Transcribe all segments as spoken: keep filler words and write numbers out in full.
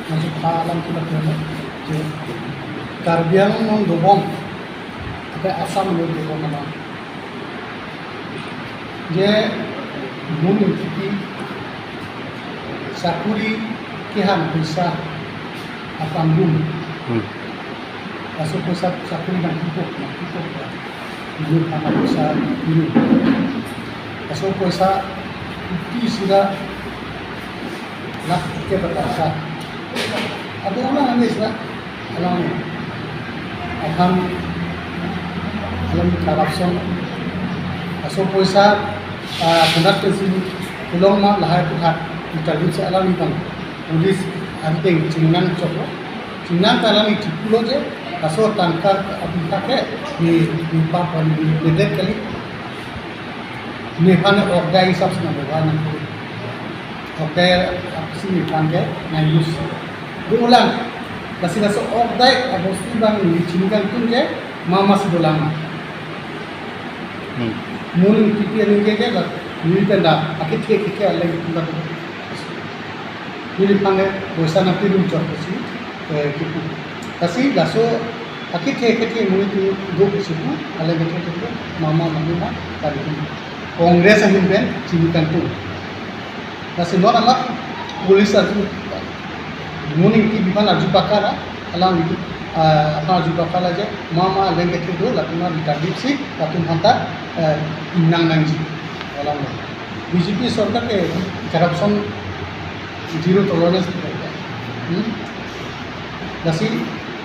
Maksud ha alam kita kena je Karbi Anglong non dobom, apa Assam non dobom mana? Je mun kiti sakuri kehang poisa apangdun. Hmm. Laso poisa sakuri nangkipok, nangkipok ya. Ini karena poisa ini. Laso poisa kuti sida lakh ke berkasa. Ado ulang ani sida alam akan alam corruption. Laso poisa, ah, punat pensi pulang ma lahai puthak interview si alam ni bang police adeng chingnang choklo. Chingnang ta alam ni chipulo je, laso tangka abitha ke ni, ni pa pa ni, ni det kali. Nephan okdai hisap si nang bebhar nangkok. Okdai apsi nephan ke nang use. Ado ulang. Lasi laso okdai abosti bang ni chini kangtung ke mama si dolang. Hmm. Mun kiti aning ke ke la ni penda akit ke ke ke alai penda. Neli pange poisa nangpidun chok pusi, eh, kipu. Lasi laso akit ke ke ke mun itu do pusi pu, alai ke ke ke mama mama ma tadi. Congress ahin pen chini kangtung. Lasi non amat police arju, mun kiti biphan arju pakara, alam itu, ah, apa arju pakara je, mama alai ke ke do, latum ma ditabip si, latum hanta, eh, ingnang nangji. Alam. B J P sorkar ke corruption zero tolerance. Hmm? Lasi,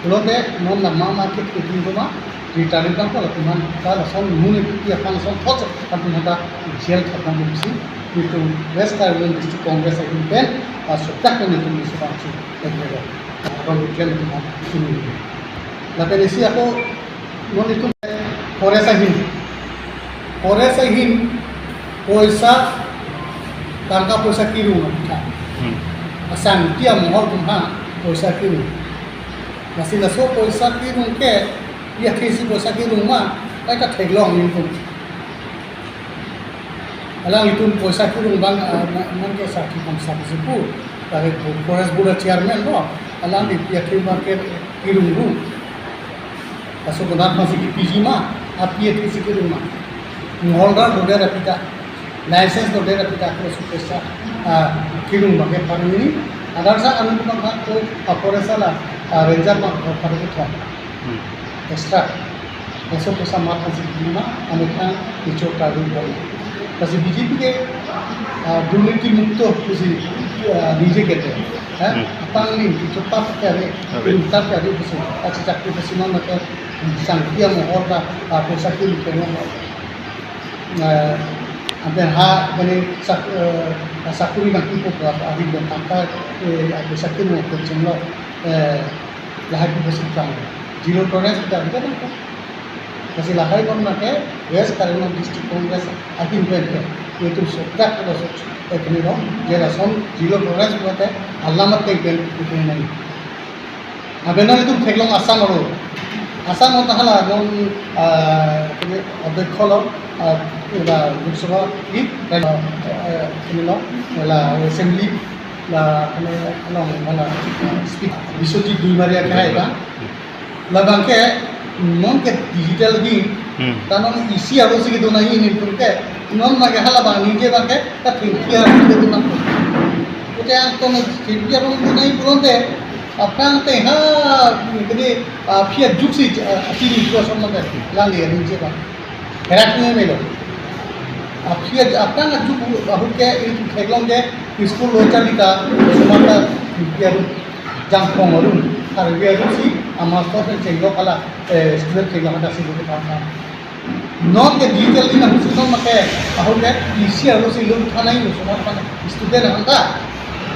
pulote, non nama ma ke ke tingko ma, retarded bang ko latum hanta, lason mun kiti aphan son thot, latum hanta jail thot nang pusi, itu West Karbi Anglong District Congress ahin pen, ah, soktak pen itu ni sebang su, itu. Abang jail itu ma, itu ni. Lapen isi ako, non itu forest ahin. Forest ahin poisa, tangka poisa kirung apitha. Hmm. Asangti amohor atum ha poisa kirung. Lasi laso poisa kirung ke, ya kesi poisa kirung ma, kaita theklong ningkung. Alanglitum poisa kirung bang, ah, na-, nang ke sakhi kam sakhi sepu, tare forest board chairman lo, alangli pi akhir bang ke kirung ru. Laso konat masi kipiji ma, api akhir si kirung ma. Moholdar dodet apita, license dodet apita, ako su poisa, ah, kirung bang ke paruni, adar sa anu bang ko, ah, forest ala, ah, ranger bang ko paruni thon. Hmm. Extra. Laso poisa mat asi bima, ame thang ichor karun bom. Lasi B J P ke, ah, durniti mukto pusi, ah, nije kete. Ha? Hmm. Apang lim ichor tap kare, Abe. Lim tap kare pusi. Achi chakri pusi non mate sangti amohor ta, ah, poisa ke lim kene. Ah, ante ha, kene sak-, eh, sakuri nangkipo, ah, ahin bentang ta, eh, ah, poisa ke mo ko chenglo, eh, lahai pu pusi kang. Zero tolerance kita bisa nangkok. Lasi lahai bom nake West Karbi Anglong District Congress ahin pen ke. Itu soktak kalau sok, eh, kini dong, jela son zero tolerance buat eh, alamat teng pen itu nai. Abe non itu theklong Assam aro. Assam aro tahala non, ah, kini odekho lo, ah, ila Lok Sabha i, eh, kini lo, ila Assembly, la, ano, ano, ano, speak, Biswajit Duimari akhai ba. Labang ke, non ke digital di, Hmm. Ta non isi aro si kedo nai nelitum ke, non ma ke hala bang ningje bang ke, ta thengpi aro si kedo nang. Kote ang to thengpi aro kedo nai pulote, aphrang te ha, kene, ah, aphi ajuk si, ah, ati ni jua son ma ke, la le ningje bang. Herak ni melo. Aphi aj-, aphrang ajuk ahut ke, itu theklong ke, school lo charlita, osomar ta, thengpi aro jangpong arum, Karbi arum si, amaster pen chenglok hala, eh, student chenglok hala si lo ta ta. Non ke digital di na husi non ma ke, ahut ke, isi aro si lo thanai lo, osomar pen student ahan ta.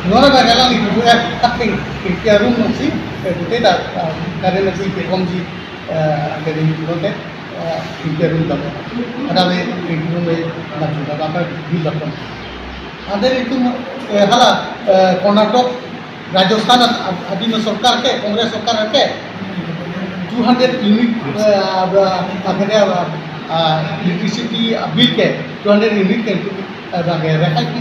Non ba galang itu ya, tapi, thengpi arum non si, eh, pute ta, ah, karen na si ke kom si, eh, karen itu non ke, eh, thengpi arum ta. Ada le, thengpi arum le, na juga apa, di belakang. Ada itu, eh, hala, eh, Karnataka, Rajasthan ad-, ad-, adin sorkar ke, Congress sorkar ke, two hundred unit, eh, aba, aba, aba, ah, electricity bill ke, two hundred unit ke, eh, aba ke, rehai ke,